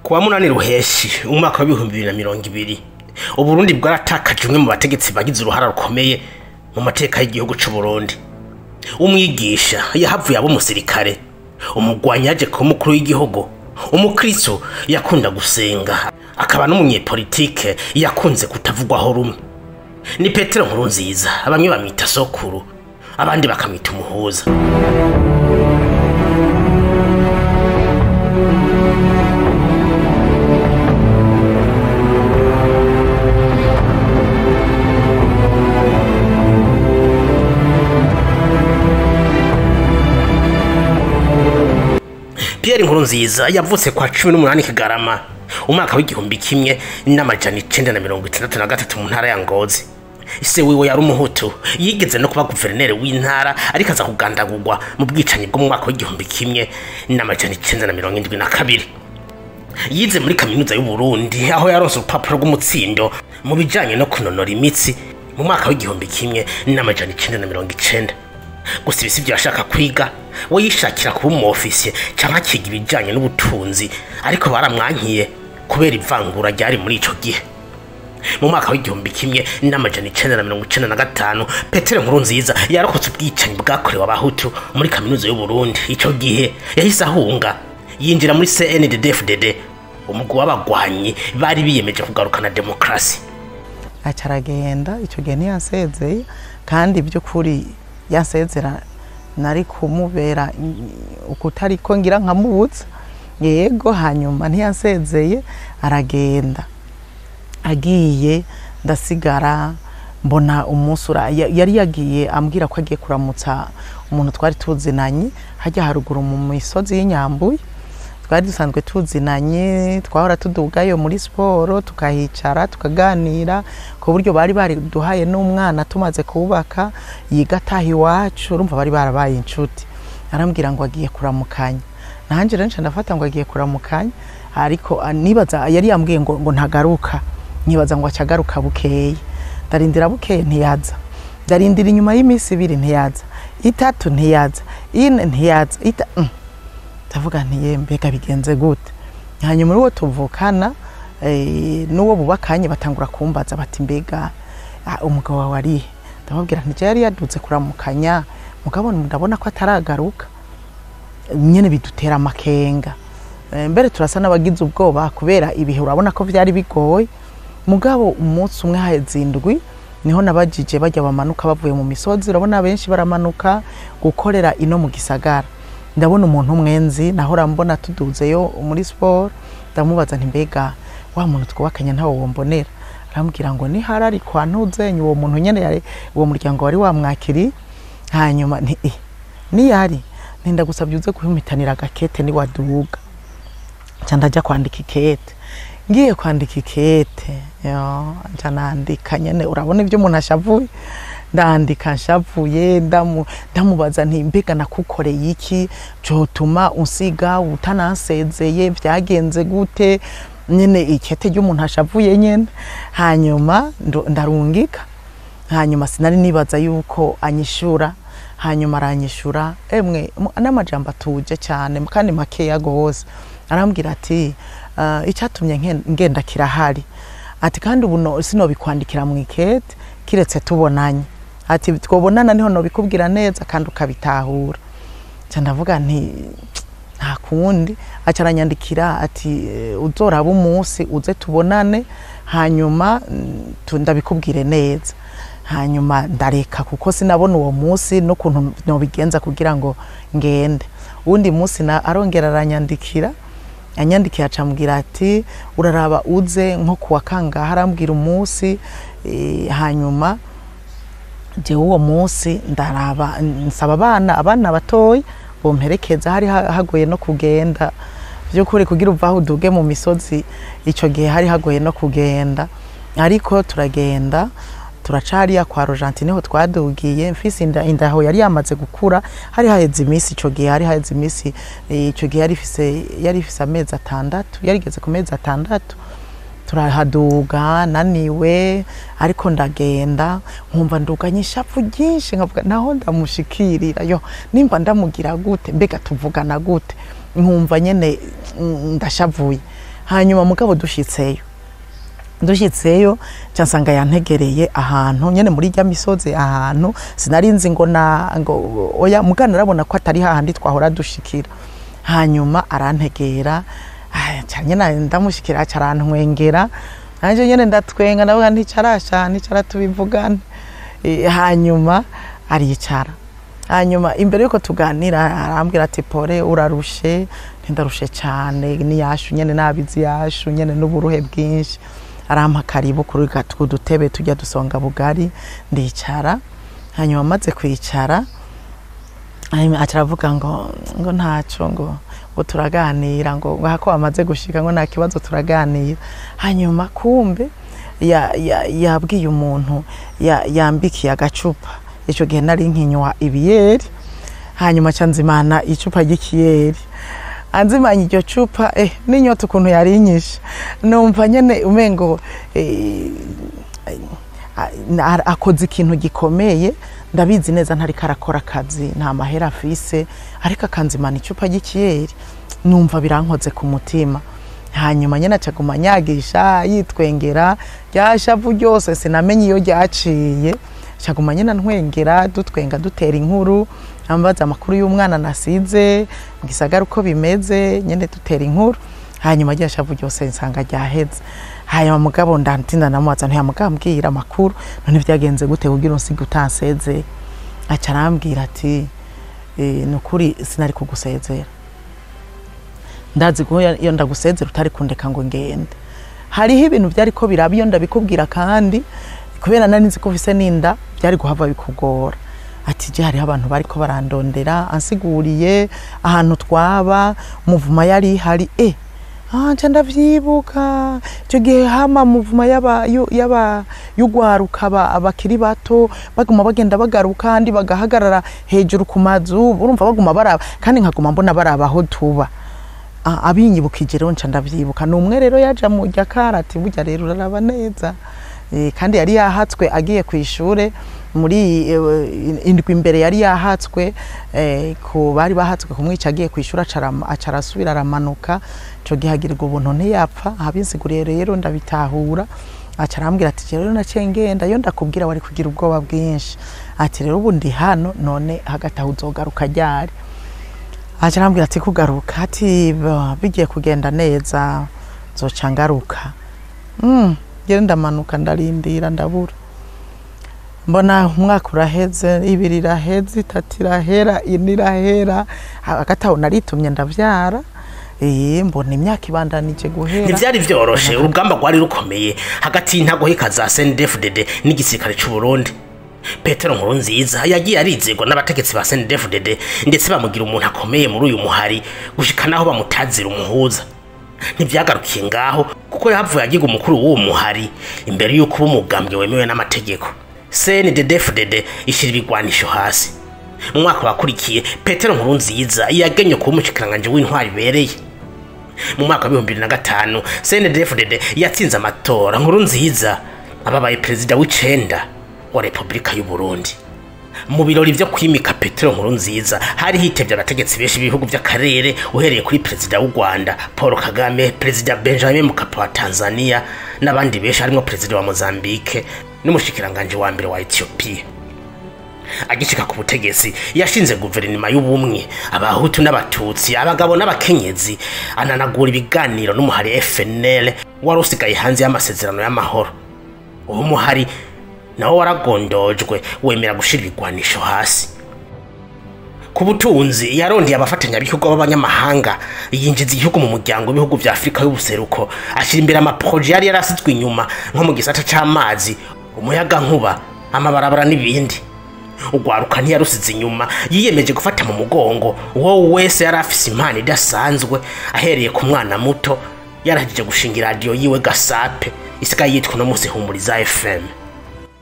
Kuwa 8 Ruheshi umwaka wa 2020 Uburundi bwaratakaje umwe mu bategetsi bagize uruhara rukomeye mu mateka y'igihugu c'u Burundi. Umwigisha yahavuye abo umusirikare, umugwanyi yaje kuba umukuru w'igihugu, umukristo yakunda gusenga, akaba n'umunyepolitike yakunze kutavugwaho rumwe. Ni Petero Nkurunziza, bamwe bamwita sokuru, abandi bakamwita umuhuza. Pierre Nkurunziza yavutse kwa 18 Kigarama umwaka w'1963 mu ntara ya Ngozi. Ise wiwe yari umuhutu, yigeze no kuba guverineri w'intara, ariko aza kugandagurwa mu bwicanyi bwo mu mwaka w'1972. Yize muri kaminuza y'u Burundi aho yaronse urupapuro rw'umutsindo mu bijanye no kunonora imitsi mu mwaka w'1990. Gusa ibisi byashaka kwiga, we yishakira kuba umu ofisiye canke akiga ibijanye n'ubutunzi, ariko baramwankiye kubera ivangura ryari muri ico gihe. Mu mwaka w'1995 Petero Nkurunziza yarokotse ubwicanyi bwakorewe abahutu muri kaminuza y'u Burundi. Ico gihe yahise ahunga yinjira muri CNDD-FDD, umugwi w'abagwanyi bari biyemeje kugarukana demokrasi. Acaragenda ico gihe ntiyasezeye, kandi by'ukuri yasezera nari kumubera ukutariko ngira nkamubutsa yego. Hanyuma ntiyasezeye aragenda, agiye ndasigara mbona umunsi yari yagiye ambwira ko agiye kuramutsa umuntu twari tuzinanye hajya haruguru mu misozi y'Inyambuye. Twari dusanzwe tuzinanye, twahora tudugayo muri siporo tukahicara tukaganira, ku buryo bari bari duhaye n'umwana tumaze kubaka yiga ataha iwacu, urumva bari barabaye inshuti. Arambwira ngo agiye kuramukanya, nanje rero ndafata ngo agiye kuramukanya, ariko nibaza yari yambwiye ngo ntagaruka, nibaza ngo acagaruka bukeye. Ndarindira bukeye ntiyaza, ndarindira inyuma y'iminsi 2 ntiyaza, 3 ntiyaza, 4 ntiyaza, ndavuga nti mbega bigenze gute. Hanyuma uwo tuvukana n'uwo bubakanye batangura kumbaza bati mbega umugabo wawe ari? Ndababwira nti yari yadutse kuramukanya, mugabo ndabona ko ataragaruka, nyene bidutera amakenga. Mbere turasa n'abagize ubwoba kubera ibihe urabona ko vyari bigoye. Mugabo umunsi umwe haheze indwi niho nabajije bajya bamanuka bavuye mu misozi, urabona benshi baramanuka gukorera ino mu gisagara. Ndabona umuntu umwenzi nahora mbona tuduzeyo muri sport, ndamubaza nti mbega wa muntu twubakanye ntawo wombonera? Arambwira ngo ni harari kwa ntuzenye uwo muntu nyene yari uwo muryango wari wamwakiri. Hanyuma nti ni yari ntinda gusabye uze kuhimitanira agakete ni waduga. Nca ndaja kwandika ikete, ngiye kwandika ikete yo nca nandika nyene, urabona ibyo umuntu ashavuye, ndandika nshavuye, ndamubaza nti mbega nakukoreye iki cotuma unsiga utanansezeye, vyagenze gute? Nyene ikete ry'umuntu ashavuye nyene. Hanyuma ndarungika, hanyuma sinari nibaza yuko anyishura, hanyuma aranyishura emwe n'amajambo atuje cyane kandi makeya gose. Arambwira ati icyatumye ngenda kirahari, ati kandi ubu sinobikwandikira mu ikete kiretse tubonanye, ati twobonana niho nobikubwira neza kandi ukabitahura. Nca ndavuga nti nta kundi. Aca aranyandikira ati uzoraba umunsi uze tubonane, hanyuma ndabikubwire neza. Hanyuma ndareka kuko sinabona uwo munsi n'ukuntu nobigenza kugira ngo ngende. Uwundi munsi na arongera aranyandikira, anyandikiye acambwira ati uraraba uze nko kuwa kangaha, arambwira umunsi. Hanyuma je uwo munsi ndaraba nsaba abana batoyi bomperekeza, hari hagoye no kugenda by'ukuri kugira uvaho uduge mu misozi ico gihe hari hagoye no kugenda, ariko turagenda turaca hariya kwa Argentine niho twadugiye. Mfise indaho yari yamaze gukura, hari haheze iminsi ico gihe, hari haheze iminsi ico gihe yari ifise amezi 6, yarigeze ku mezi 6. Turahaduga naniwe, ariko ndagenda nkumva nduganye ishavu ryinshi, nkavuga naho ndamushikirira yo nimba ndamugira gute, mbega tuvugana gute, nkumva nyene ndashavuye. Hanyuma mugabo dushitseyo nsanga yantegereye ahantu nyene muri rya misozi, ahantu sinarinzi ngo na ngo oya, mugana arabona ko atari hahandi twahora dushikira. Hanyuma arantegera cyane, ndamushikira carantwengera, nanje nyene ndatwenga, ndavuga nticarasha nticara tubivugane. Hanyuma aricara. Hanyuma imbere yuko tuganira arambwira ati pole, urarushe? Ntindarushe cyane, niyashu nyene nabizi yashu nyene n'uburuhe bwinshi. Arampa karibu kuri udutebe tujya dusonga bugari, ndicara. Hanyuma amaze kwicara, hanyuma aca aravuga ngo ntaco, ngo turaganira, ngo hako amaze gushika, ngo nta kibazo turaganira. Hanyuma kumbe yabwiye umuntu yambikiye agacupa. Ico gihe nari nkinywa ibiyeri. Hanyuma aca nzimana icupa ry'ikiyeri, anzimanye iryo cupa, n'inyota ukuntu yari inyishe, numva nyene umengo akoze ikintu gikomeye. Ndabizi neza ntariko arakora akazi, nta mahera afise, ariko akanzimana icupa ry'ikiyeri, numva birankoze ku mutima. Hanyuma nyene acaguma anyagisha yitwengera, rya shavu ryose sinamenye iyo ryaciye. Acaguma nyene antwengera, dutwenga, dutera inkuru, ambaza amakuru y'umwana nasize mu gisagara uko bimeze, nyene dutera inkuru. Hanyuma rya shavu ryose nsanga ryaheze. Hanyuma mugabo ndantinda namubaza nti mugabo mbwira amakuru, none vyagenze gute kugira unsige utansezeye? Aca arambwira ati nukuri sinari kugusezera, ndazi ko iyo ndagusezera utari kundeka ngo ngende. Hariho ibintu vyariko biraba, iyo ndabikubwira kandi kubera nari nzi ko ufise n'inda byari guhava bikugora. Ati je hariho abantu bariko barandondera, ansiguriye ahantu twaba muvuma yari hari. Nca ndavyibuka ico gihe hama muvuma yaba y'ugwaruka abakiri bato baguma bagenda bagaruka, kandi bagahagarara hejuru ku mazu, urumva baguma baraba, kandi nkaguma mbona baraba aho tuba. Abinyibukije rero nca ndavyibuka. Ni umwe rero yaja mu ryakarati, burya rero uraraba neza. Kandi yari yahatswe agiye ku ishure muri indwi imbere, yari yahatswe ku bari bahatswe kumwica agiye ku ishure, acarasubira aramanuka. Ico gihe agirirwa ubuntu ntiyapfa. Abinsiguriye rero ndabitahura. Aca arambwira ati rero naciye ngenda, iyo ndakubwira wari kugira ubwoba bwinshi. Ati rero ubu ndi hano, none hagati aho uzogaruka ryari? Aca arambwira ati kugaruka, ati bigiye kugenda neza nzoca ngaruka. Ngere ndamanuka ndarindira ndabura, mbona umwaka uraheze, ibiri iraheze, itatu irahera, ine irahera. Hagati aho naritumye ndavyara, mbona imyaka ibandanije guhera. Ntivyari vyoroshe, urugamba rwari rukomeye hagati y'intagoheka za CNDD-FDD n'igisirikare c'u Burundi. Petero Nkurunziza yagiye arizegwa n'abategetsi ba CNDD-FDD, ndetse bamugira umuntu akomeye muri uyu muhari gushika naho bamutazira umuhuza. Ntivyagarukiye ngaho, kuko yahavuye agiga umukuru w'uwo muhari imbere y'uko uba umugambwe wemewe n'amategeko. CNDD-FDD ishira ibigwanisho hasi. Mu mwaka wakurikiye Petero Nkurunziza yagenye kuba umushikiranganji w'intwari ibereye. Mu mwaka wa 2005 CNDD-FDD yatsinze amatora, Nkurunziza ababaye perezida w'icenda wa Repubulika y'u Burundi. Mu birori vyo kwimika Petero Nkurunziza hari hitevye abategetsi benshi b'ibihugu vy'akarere, uhereye kuri perezida w'u Rwanda Paul Kagame, perezida Benjamin Mkapa wa Tanzania n'abandi benshi harimwo perezida wa Mozambique n'umushikiranganji wa mbere wa Ethiopia. Agishika ku butegetsi yashinze guverinoma y'ubumwe, abahutu n'abatutsi, abagabo n'abakenyezi, ananagura ibiganiro n'umuhari FNL wari usigaye hanze y'amasezerano y'amahoro. Uwo muhari nawo waragondojwe wemera gushira ibigwanisho hasi. Ku butunzi yarondeye abafatanyabikorwa b'abanyamahanga, yinjiza igihugu mu muryango w'ibihugu vya Afrika y'ubuseruko, ashira imbere amaproje yari yarasizwe inyuma nko mu gisata c'amazi, umuyagankuba, amabarabara n'ibindi. Ugwaruka ntiyarusize inyuma, yiyemeje gufata mu mugongo uwo wese yari afise impano idasanzwe, ahereye ku mwana muto yarahagije gushinga iradiyo yiwe Gasape isigaye yitwa uno munsi Humuriza FM.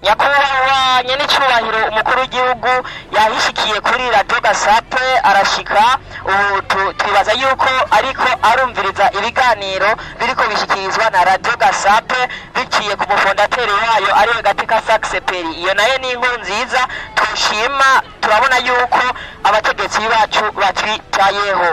Nyakubahwa nyenicubahiro umukuru w'igihugu yahishikiye kuri radiyo Gasape arashika. Ubu twibaza yuko ariko arumviriza ibiganiro biriko bishikirizwa na radiyo Gasape biciye ku mufondateri wayo ariwe Gateka Saxeperi. Iyo nayo ni inkuru nziza tushima, turabona yuko abategetsi bacu batwitayeho.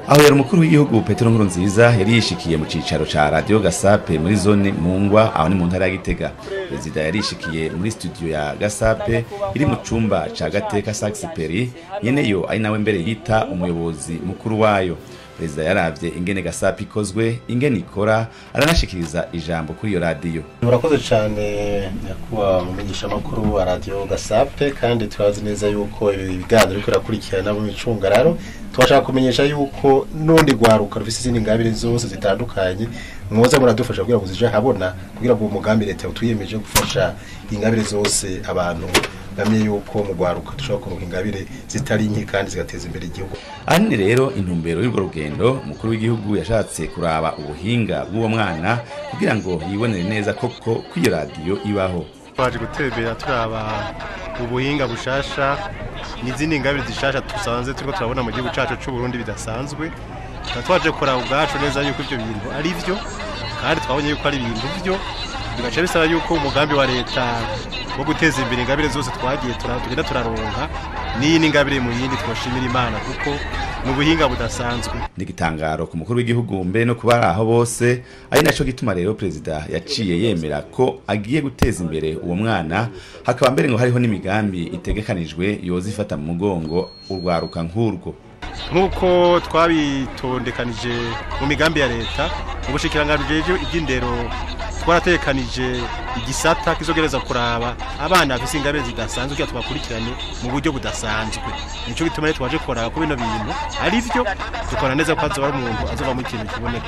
Aho yari umukuru w'igihugu Petero Nkurunziza yari yishikiye mu cicaro ca Radio Gasape muri zone Mungwa, aho ni mu ntara ya Gitega. Perezida yari yishikiye muri studio ya Gasape iri mu cumba ca Gateka Saxperi, nyeneyo ari nawe mbere yita umuyobozi mukuru wayo. Perezida yaravye ingene Gasape ikozwe, ingene ikora, aranashikiriza ijambo kuri iyo radio. Murakoze cyane nyakuba mumenyesha makuru wa Radio Gasape, kandi turazi neza yuko ibiganiro biriko birakurikirana mu micungararo. Twashaka kumenyesha yuko nundi gwaruka rufise izindi ngabire zose zitandukanye mwoza muradufasha kugira ngo zije habona, kugira ngo umugambi leta utuyemeje gufasha ingabire zose abantu bamye yuko mu gwaruka dushobora kuronka ingabire zitari nke kandi zigateza imbere igihugu. Ahanini rero intumbero y'urwo rugendo, umukuru w'igihugu yashatse kuraba ubuhinga bw'uwo mwana kugira ngo yibonere neza koko ko iyo radiyo ibaho. Twaje gutembera turaba ubuhinga bushasha n'izindi ngabire zishasha tusanze turiko turabona mu gihugu cacu c'u Burundi bidasanzwe. Twaje kuraba ubwacu neza yuko ivyo bintu ari vyo, kandi twabonye yuko ari ibintu vyo bigaca bisaba yuko umugambi wa leta wo guteza imbere ingabire zose twagiye tugenda turaronka n'iyi n'ingabire mu yindi, twashimira Imana kuko ni ubuhinga budasanzwe. N'igitangaro ku mukuru w'igihugu mbere no kuba aho bose, ari naco gituma rero perezida yaciye yemera ko agiye guteza imbere uwo mwana, hakaba mbere ngo hariho n'imigambi itegekanijwe yozifata mu mugongo urwaruka nk'urwo. Nk'uko twabitondekanije mu migambi ya leta, mu bushikiranganji iby'indero twaratekanije igisata kizogereza kuraba abana bafise ingabire zidasanzwe kugira tubakurikirane mu buryo budasanzwe. Nico gituma rero twaje kuraba ko bino bintu ari vyo, dukora neza ko azoba ari umuntu azovamo ikintu kiboneka.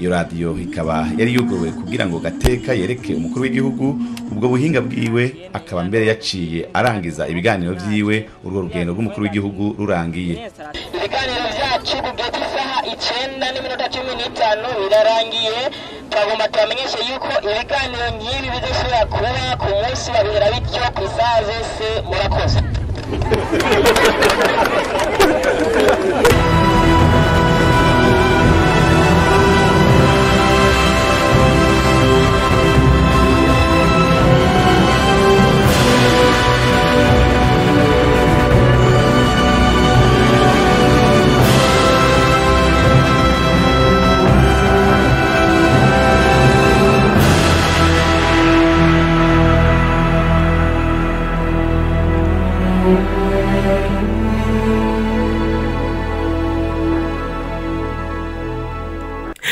Iyo radiyo ikaba yari yuguruwe kugira ngo Gateka yereke umukuru w'igihugu ubwo buhinga bwiwe, akaba mbere yaciye arangiza ibiganiro vyiwe urwo rugendo rw'umukuru w'igihugu rurangiye. Ibiganiro vyacu kugeza isaha 9:15 birarangiye. Twagomba tubamenyeshe yuko ibiganiro nk'ibi bizosubira kuba ku munsi babihera bityo ku isaha zose. Murakoze.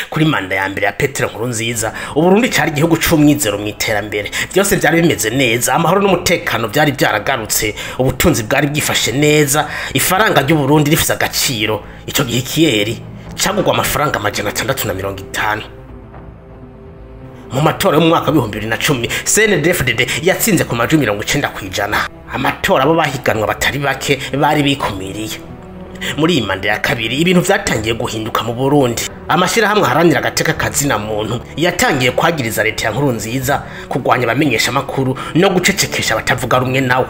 Kuri manda ya mbere ya Petero Nkurunziza, Uburundi cari igihugu c'umwizero mu iterambere. Byose byari bimeze neza, amahoro n'umutekano byari byaragarutse, ubutunzi bwari bwifashe neza, ifaranga ry'u Burundi rifise agaciro. Ico gihe kiyeri cagugwa amafaranga 650. Mu matora yo mu mwaka wa 2010, CNDD-FDD yatsinze ku majwi 90%. Amatora abo bahiganwa batari bake bari bikumiriye. Muri iyi manda ya kabiri ibintu vyatangiye guhinduka mu Burundi. Amashirahamwe aharanira agateka kazina muntu yatangiye kwagiriza leta ya Nkurunziza kurwanya abamenyesha makuru no gucecekesha abatavuga rumwe nawe.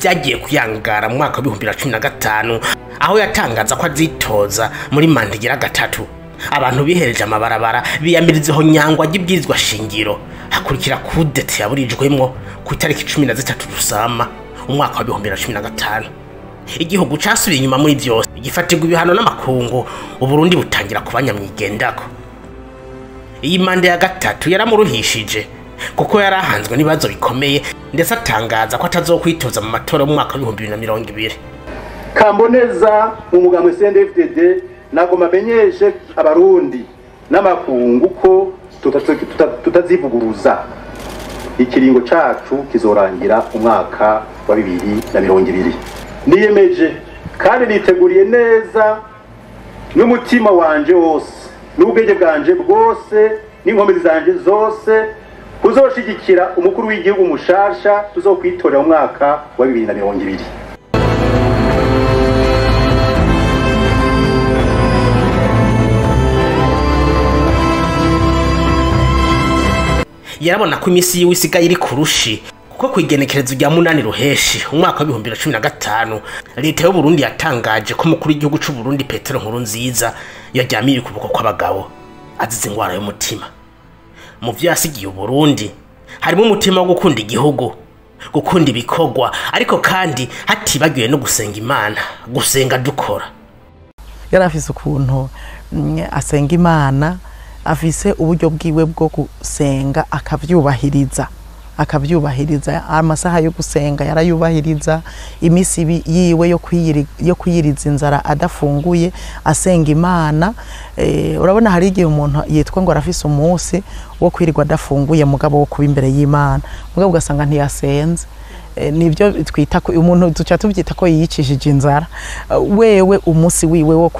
Vyagiye kuyangara mu mwaka wa 2015 aho yatangaza ko azitoza muri manda igira gatatu. Abantu bihereje amabarabara biyamirizeho nyangwa ry'ibwirizwa shingiro, hakurikira kudeta yaburijwemwo ku itariki 13 Rusama umwaka wa 2015. Igihugu casubiye inyuma muri byose, gifatirwa ibihano n'amakungu, Uburundi butangira kubanyamwigendako. Iyi manda ya gatatu yaramuruhishije kuko yarahanzwe n'ibibazo bikomeye, ndetse atangaza ko atazokwitoza mu matora mu mwaka wa 2020. Kamboneza mu mugambwe CNDD-FDD nagoma amenyeshe abarundi n'amakungu ko tutazivuguruza. Ikiringo cacu kizorangira umwaka wa 2020. Niyemeje kandi niteguriye neza n'umutima wanje wose n'ubwenge bwanje bwose n'inkomezi zanje zose kuzoshigikira umukuru w'igihugu mushasha tuzokwitorera umwaka wa 2020. Yarabona ko imisi yiwe isigaye iri kurushi, kuko kwigenekerezo rya 8 Ruheshi umwaka wa 2015 leta y'u Burundi yatangaje ko umukuru w'igihugu c'u Burundi Petero Nkurunziza yaryamiye ukuboko kw'abagabo azize ingwara y'umutima. Mu vyo yasigiye Uburundi harimo umutima wo gukunda igihugu, gukunda ibikorwa, ariko kandi hatibagiwe no gusenga Imana, gusenga dukora. Yari afise ukuntu asenga Imana, afise uburyo bwiwe bwo gusenga akavyubahiriza amasaha yo gusenga yarayubahiriza, imisi yiwe yo kwiyiriza inzara adafunguye asenga Imana. Urabona hari igihe umuntu yitwa ngo arafise umunsi wo kwirirwa adafunguye mugabo wo kuba imbere y'Imana, mugabo ugasanga ntiyasenze. Nibyo twita ko umuntu duca tubyita ko yiyicishije inzara. Wewe umunsi wiwe wo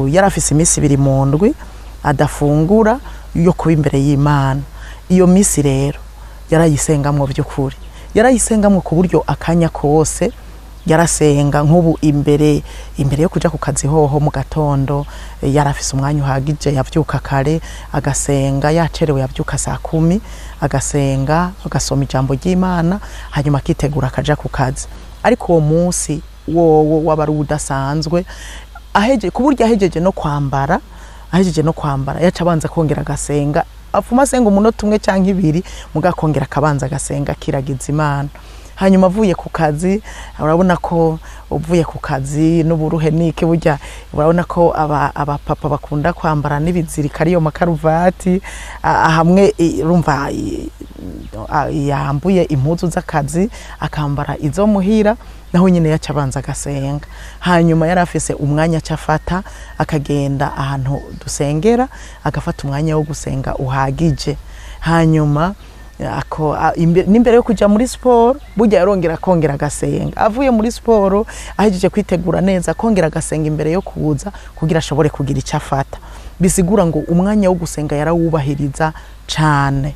yarafise imisi ibiri mu ndwi adafungura yo kuba imbere y'Imana. Iyo misi rero yarayisengamwo by'ukuri, yarayisengamwo ku buryo akanya kose yarasenga. Nk'ubu imbere yo kuja ku kazi hoho mu gatondo yarafise umwanya uhagije, yavyuka kare agasenga, yacerewe yavyuka saa 10 agasenga, agasoma ijambo ry'Imana, hanyuma akitegura akaja ku kazi. Ariko uwo munsi wowo waba udasanzwe, ku buryo ahejeje no kwambara yaca abanza kongera agasenga, apfuma asenga umunota umwe canke ibiri, mugakongera akabanza agasenga akiragiza Imana. Hanyuma avuye ku kazi, urabona ko uvuye ku kazi n'uburuhe niki, burya urabona ko abapapa bakunda kwambara n'ibizirika ariyo makaruvati, hamwe urumva yambuye impuzu z'akazi akambara izo muhira, naho nyine yaca abanza agasenga. Hanyuma yarafise umwanya acafata akagenda ahantu dusengera, agafata umwanya wo gusenga uhagije. Hanyuma n'imbere yo kuja muri siporo burya yarongera akongera agasenga, avuye muri siporo ahejeje kwitegura neza akongera agasenga imbere yo kuza kugira ashobore kugira icyo afata. Bisigura ngo umwanya wo gusenga yarawubahiriza cane.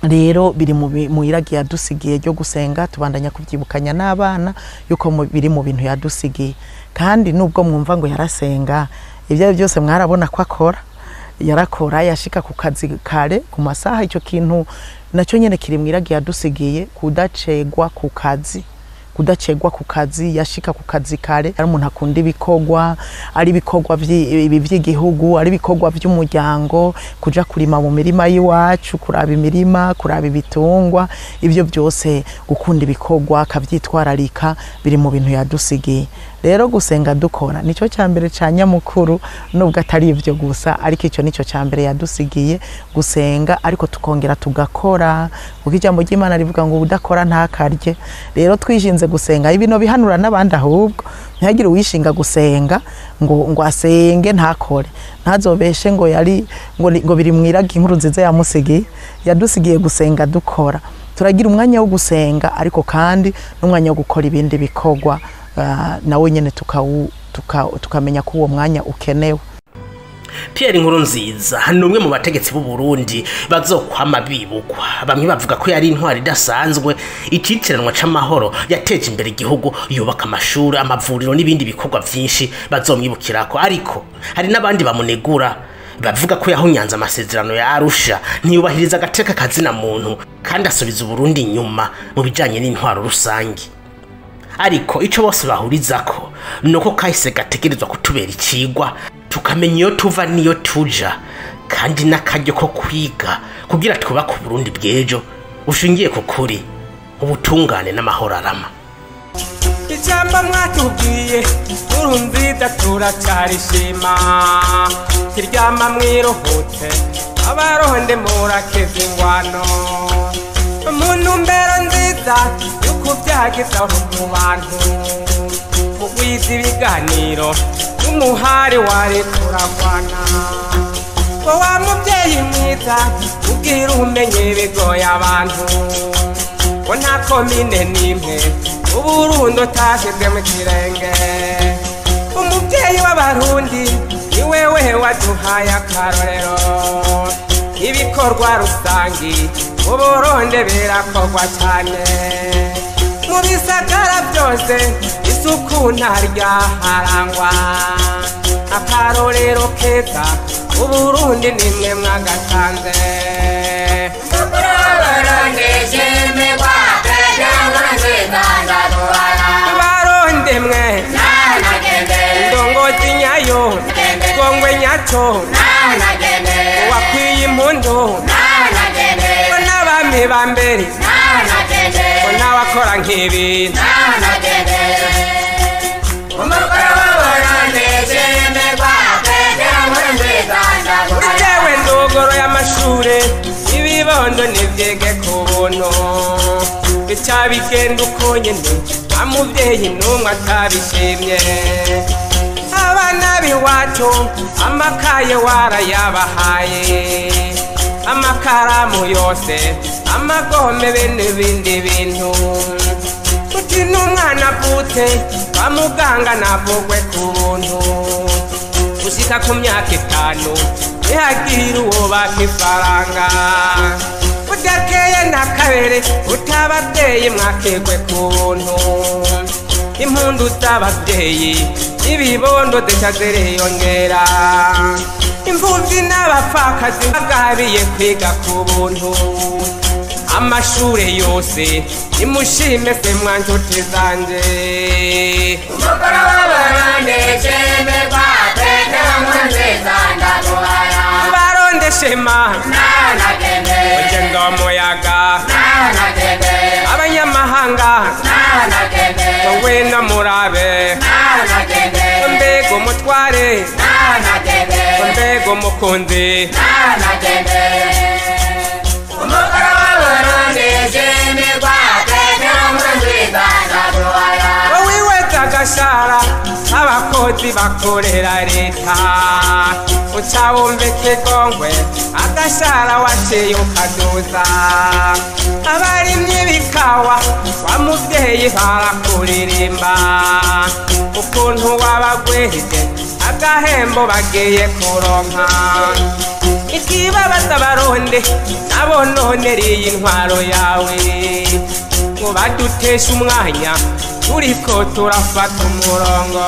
Rero biri mu iragi yadusigiye ryo gusenga, tubandanya kubyibukanya n'abana yuko biri mu bintu yadusigiye. Kandi nubwo mwumva ngo yarasenga, ibyo byose mwarabona ko akora, yarakora, yashika ku kazi kare ku masaha. Icyo kintu nacyo nyene kiri mu iragi yadusigiye, kudacegwa ku kazi. Kudacegwa ku kazi, yashika ku kazi kare. Ari umuntu akunda ibikorwa, ari ibikorwa by'igihugu, ari ibikorwa by'umuryango, kuja kurima mu mirima y'iwacu, kuraba imirima, kuraba ibitungwa, ibyo byose gukunda ibikorwa akavyitwararika biri mu bintu yadusigiye. Rero gusenga dukora nico cyambere ca nyamukuru, nubwo atari ivyo gusa, ariko ico nico cyambere yadusigiye, gusenga ariko tukongera tugakora, kuko ijambo ry'Imana rivuga ngo udakora ntakarye. Rero twishinze gusenga, ibino bihanura n'abandi, ahubwo ntihagire uwishinga gusenga ngo asenge ntakore, ntazobeshe ngo yari ngo biri mwiragi inkuru nziza yamusigiye. Yadusigiye gusenga dukora, turagira umwanya wo gusenga ariko kandi n'umwanya wo gukora ibindi bikorwa, nawe nyene tukamenya ko uwo mwanya ukenewe. Pierre Nkurunziza ni umwe mu bategetsi b'u Burundi bazokwama bibukwa. Bamwe bavuga ko yari intwari idasanzwe, iciciranwa c'amahoro, yateje imbere igihugu, yubaka amashuri, amavuriro n'ibindi bikorwa vyinshi bazomwibukirako. Ariko hari n'abandi bamunegura bavuga ko yahonyanze amasezerano ya Arusha, ntiyubahiriza agateka kazina muntu, kandi asubiza Uburundi inyuma mu bijanye n'intwaro rusangi. Ariko ico bose bahurizako nuko kahise gategerezwa kutubera icigwa, tukamenya iyo tuva niyo tuja, kandi n'akaryo ko kwiga kugira twubake Uburundi bw'ejo bushingiye ku kuri, ubutungane n'amahoro arama. Ijambo mwatubwiye Nkurunziza turacarishima, kiryama mwiruhutse abaronde murakeza ingwano, umuntu mbero nziza yuko byagizaho mu bantu, mugwiza ibiganiro n'umuhari wari turagwana, ngo wa mubyeyi mwiza ubwira umenye bigoye abantu, ngo nta komine n'imwe Uburundi utashizwe mu kirenge, umubyeyi w'abarundi ni wewe waduhaye akarorero, ibikorwa rusangi Uburundi birakorwa cyane, mu bisagara byose isuku ntaryaharangwa, akarorero keza Uburundi nimwe mwagatanze. Barundi mwe ndongozi nyayo gongwe nyaco wakwiye impundu ngo n'abami ba mbere ngo n'abakora nk'ibi. Amashure ibibondo nivyege ku buntu bica bigenda uko nyene nta muvyeyi n'umwe atabishimye. Abana b'iwacu amakaye warayabahaye, amakaramu yose, amagome be n'ibindi bintu. Uti n'umwana avutse kwa muganga navugwe ku buntu, gushika ku myaka 5 ntihagire uwo baka ifaranga. Udakeye na kabere utababyeyi mwakegwe ku buntu, impundu z'ababyeyi ibibondo zica ziriyongera. Imfuvyi n'abapfakazi bagabiye kwiga ku buntu, amashure yose nimushime se mwa nshuti zanje. Umukuru w'Uburundi shimirwa Petero Nkurunziza ndaguhaya. Baronde shema Nanagende ugenda umuyaga Nanagende abanyamahanga Nanagende wowe no murabe Nanagende mbega umutware Nanagende mbega umukunzi Nanagende. Umukuru w'Uburundi shimirwa Petero Nkurunziza ndaguhaya. Wowe weza agashara abakozi bakorera leta, uca wumva ikigongwe agashara waciye ukaduza. Abarimyi b'ikawa wa muvyeyi barakuririmba, ukuntu wabagwirije agahembo bagiye kuronka. Ikibabaza abarundi nabo none riyi intwaro yawe, ngo baduteshe umwanya turiko turafata umurongo.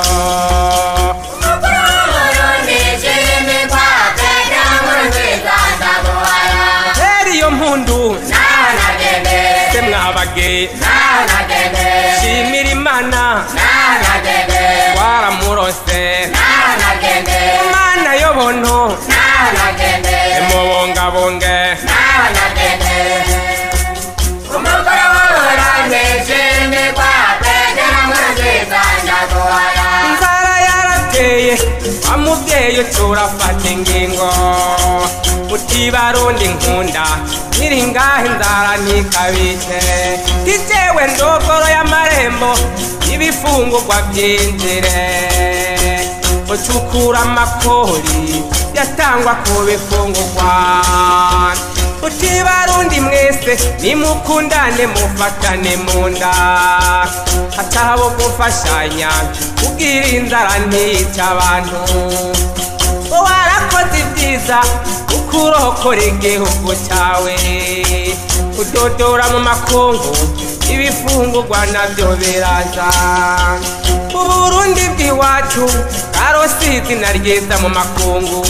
Umukuru w'Uburundi shimirwa Petero Nkurunziza ndaguhaya. Tera iyo mpundu Nanagende se mwabage Nanagende shimira Imana Nanagende waramurose Nanagende Imana y'ubuntu Nanagende imubungabunge Nanagende. Umukuru w'Uburundi shimirwa Petero Nkurunziza ndaguhaya. Inzara yarateye wa muvyeyi turafata ingingo, uti barundi nkunda nkiri ngaha inzara ntikabice. Tijewe ndogoro y'amarembo ibifungurwa vyinjire, ucukura amakori yatangwa ku bifungurwa. Uti barundi mwese nimukundane mufatane mu nda, hatabo gufashanya kugira inzara ntica abantu. Warakoze ibyiza ukurokora igihugu cyawe, udodora mu makungu ibifungurwa navyo biraza. Uburundi bw'iwacu bwarose izina ryiza mu makungu,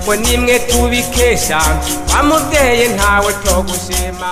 ngo nimwe tubikesha wa muvyeyi ntawe togushima.